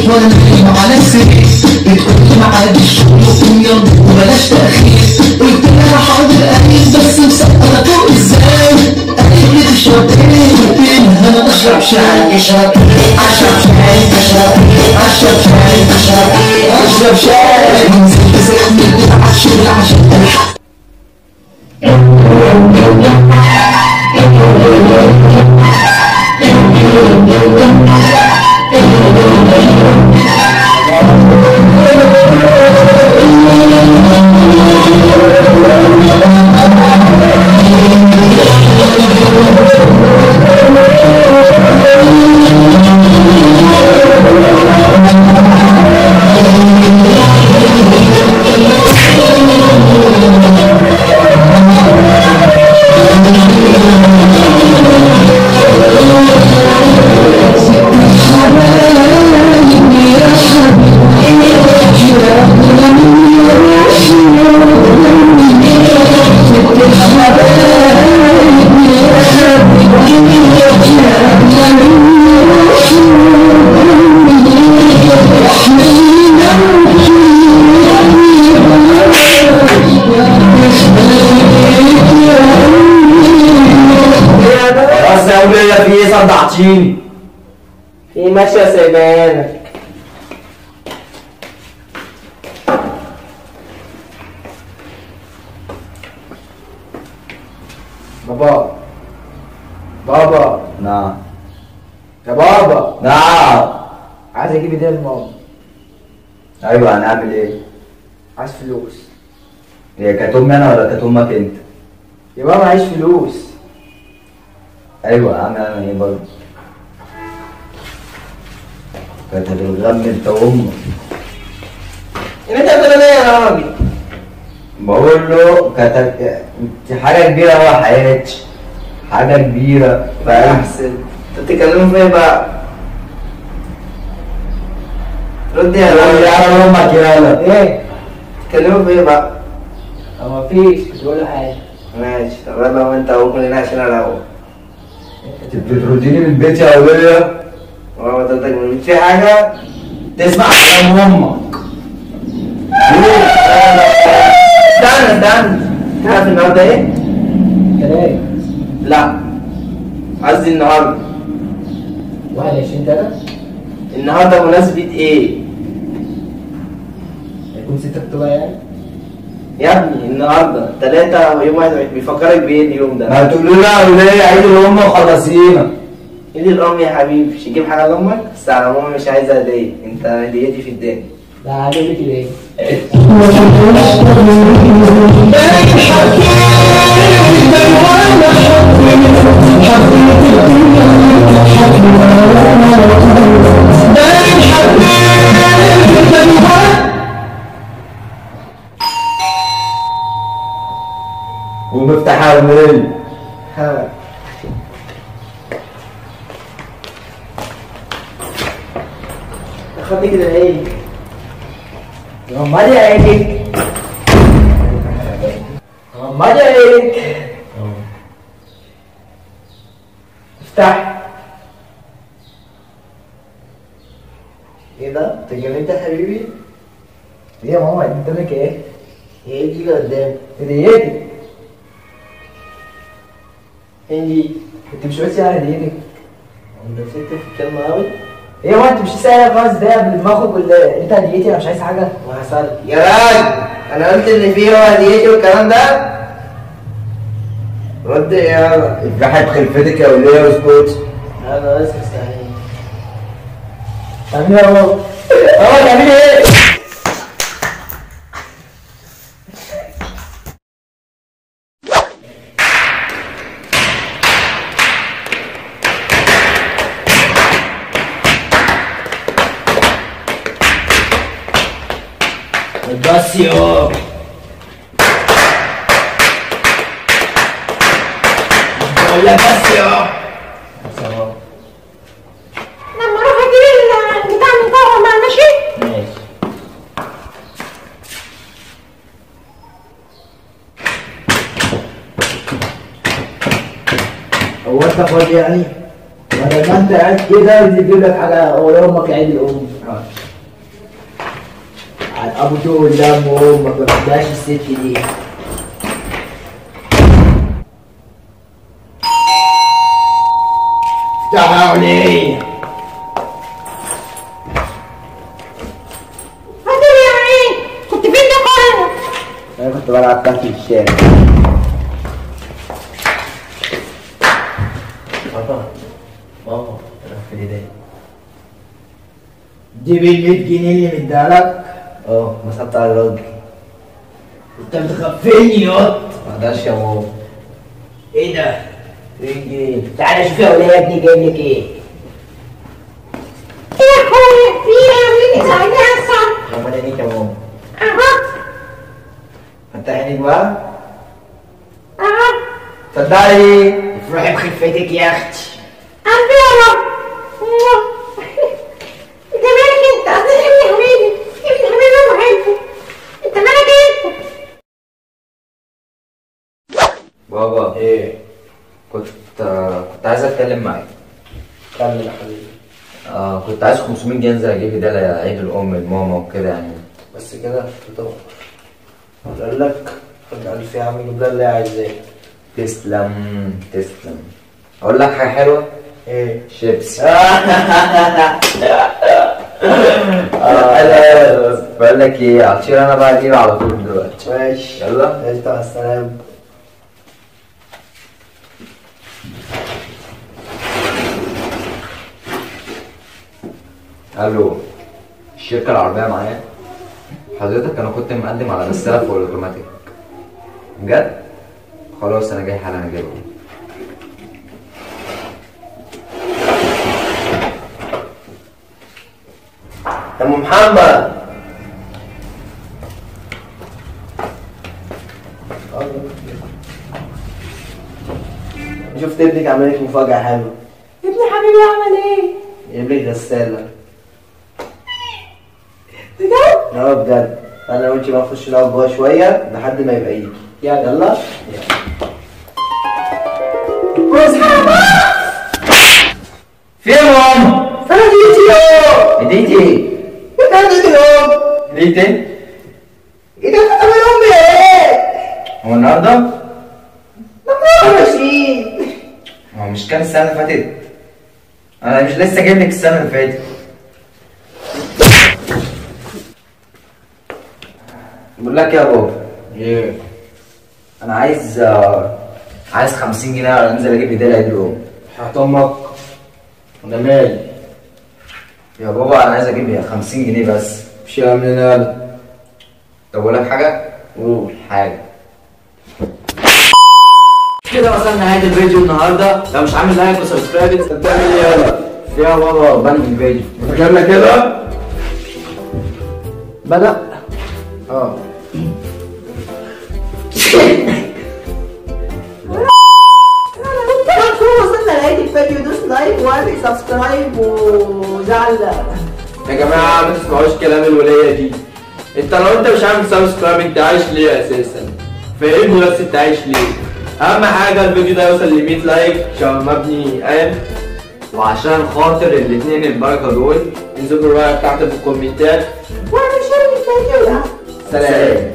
وانا نايم على السرير، بتقول لي ميعاد الشغل قوم يلا وبلاش تأخير. قلت لها حاضر قايم بس مسقطة فوق ازاي؟ قالت لي تشرب ايه؟ قلت لها انا اشرب شاي. اشرب ايه؟ اشرب شاي. اشرب ايه؟ اشرب شاي. اشرب ايه؟ اشرب شاي. نزلت زي من البيت على الشغل عشان الحق. صدعتيني. في ماشية سايبانك. بابا بابا. نعم يا بابا. نعم. عايز اجيب هدية لماما. ايوه هنعمل ايه؟ عايز فلوس. هي كانت امي انا ولا كانت امك انت؟ يا بابا عايز فلوس. ايوه اعمل انا ايه برضه؟ كانت الغم انت وامك. انت بتقول ايه يا راجل؟ بقول له كانت انت حاجة كبيرة قوي يا حياتي، حاجة كبيرة. احسن. انت بتتكلموا في ايه بقى؟ رد يا راجل. يا امك يالا. ايه؟ بتتكلموا في ايه بقى؟ مفيش، مش بقول له حاجة. ماشي طب يلا وانت اهو كلنا عشان اروح. انت بترديني من البيت يا وليه؟ هو ما تردك من البيت في حاجة؟ تسمع كلام امك. استنى استنى، تعرف النهارده ايه؟ تلات. لا قصدي النهارده 21/3. النهارده مناسبة ايه؟ هيكون 6 اكتوبر يعني؟ يا ابني النهارده 3 ويوم 21، بيفكرك بايه اليوم ده؟ ما تقولوا لنا يا وليه عيد الام وخلصينا. عيد الام يا حبيبي، مش تجيب حاجة لامك؟ بس على ماما مش عايزه هديه، انت هديتي في الدنيا. ده عاجبك ليه؟ ومفتاح يا وليه. ها خدني كده ايه؟ غمضي عينك. غمضي عينك. افتح. ايه ده؟ انت اتجننت يا حبيبي؟ ايه يا ماما قدامك ايه؟ ايه دي اللي قدامك؟ هديتي. ايه دي؟ انت مش قلتي على هديتك؟ انت مسكت في الكلمة قوي؟ ايه هو انت مش سائل خالص ده قبل ما اخرج ولا انت هديتي؟ انا مش عايز حاجة. ما حصل يا راجل، انا قلت اللي فيه هو هديتي والكلام ده. رد يا افرحي بخلفتك يا وليه واسكتي. انا بس مستنيك. تعملي ايه يا بابا؟ اه تعملي ايه؟ بس يا بقول لك بس يا لما اروح اجيب البتاع من بره ما ماشي؟ ماشي. هو انت فاضي يعني؟ بدل ما انت قاعد كده نجيب لك حاجة ولا امك عيد الام. على ابو تقول دم وامك ما بدهاش الست دي. افتح يا وليه. فاضل يا عين، كنت فين ده كله؟ انا كنت بلعب تحت في الشارع. بابا بابا انا في الهدايا. دي بال 100 جنيه اللي مديها لك؟ اه مسحت على الراجل. انت بتخفيني ياض. ما اقدرش يا ماما. ايه ده؟ 100 جنيه. تعالى شوف يا وليه يا ابني جايب لك ايه؟ ايه يا اخويا في ايه عاملين ازعجني على الصبح؟ ربنا يهديك يا ماما. اهو. فتح عينيك بقى. اهو. اتفضلي. افرحي بخفتك يا اختي. قلبي يا رب. انت مالك انت؟ اصل ابني حبيبي، ابني حبيبي انا بحبه. انت مالك انت؟ بابا ايه؟ كنت عايز اتكلم معاك. كمل يا حبيبي. كنت عايز 500 جنيه انزل اجيب هديه لعيد الام لماما وكده يعني. بس كده؟ طبعا قال لك خد 1000 يا عم، جيب لها اللي هي عايزاه. تسلم تسلم. اقول لك حاجة حلوة؟ ايه؟ شيبسي. بقول لك ايه، هطير انا بقى اجيب على طول دلوقتي. ماشي يلا ماشي، مع السلامة. الو، الشركة العربية معايا؟ حضرتك انا كنت مقدم على غسالة فوق الاوتوماتيك. بجد؟ خلاص انا جاي حالا، انا جاي. يا ام محمد. شفت ابنك عمل لك مفاجأة حلوة. ابني حبيبي عمل ايه؟ جايب لك غسالة. بجد؟ اه بجد. انا وانتي بقى نخش نقعد جوه شوية لحد ما يبقى يجي. يلا يلا. في يا ماما؟ انا هديتي يا هديتي ايه؟ انت هديتي الام. هديتي ايه؟ ايه ده؟ انا امي ايه؟ هو النهارده؟ 24. هو مش كام السنة اللي فاتت؟ أنا مش لسه جايب لك السنة اللي فاتت. بقول لك يا بابا. ايه؟ أنا عايز 50 جنيه أنزل أجيب هدية لعيد الأم. حياة أمك. أنا مالي؟ يا بابا أنا عايز أجيب 50 جنيه بس. مش يا عم يلا. طب أقول لك حاجة؟ قول حاجة. كده وصلنا لنهاية الفيديو النهارده. لو مش عامل like و subscribe انت بتعمل ايه يالا؟ يا بابا بنهي الفيديو. فاكرنا كده؟ بدأ؟ اه. وصلنا لنهاية الفيديو، دوس like واعمل subscribe وزعل. يا جماعة ما تسمعوش كلام الولية دي. انت لو انت مش عامل subscribe انت عايش ليه اساسا؟ فهمني بس انت عايش ليه؟ اهم حاجة الفيديو ده يوصل ل 100 like عشان مبني قام، وعشان خاطر الاثنين البركة دول انزلوا الراي بتاعتك في الكومنتات واعمل share للفيديو ده. سلام.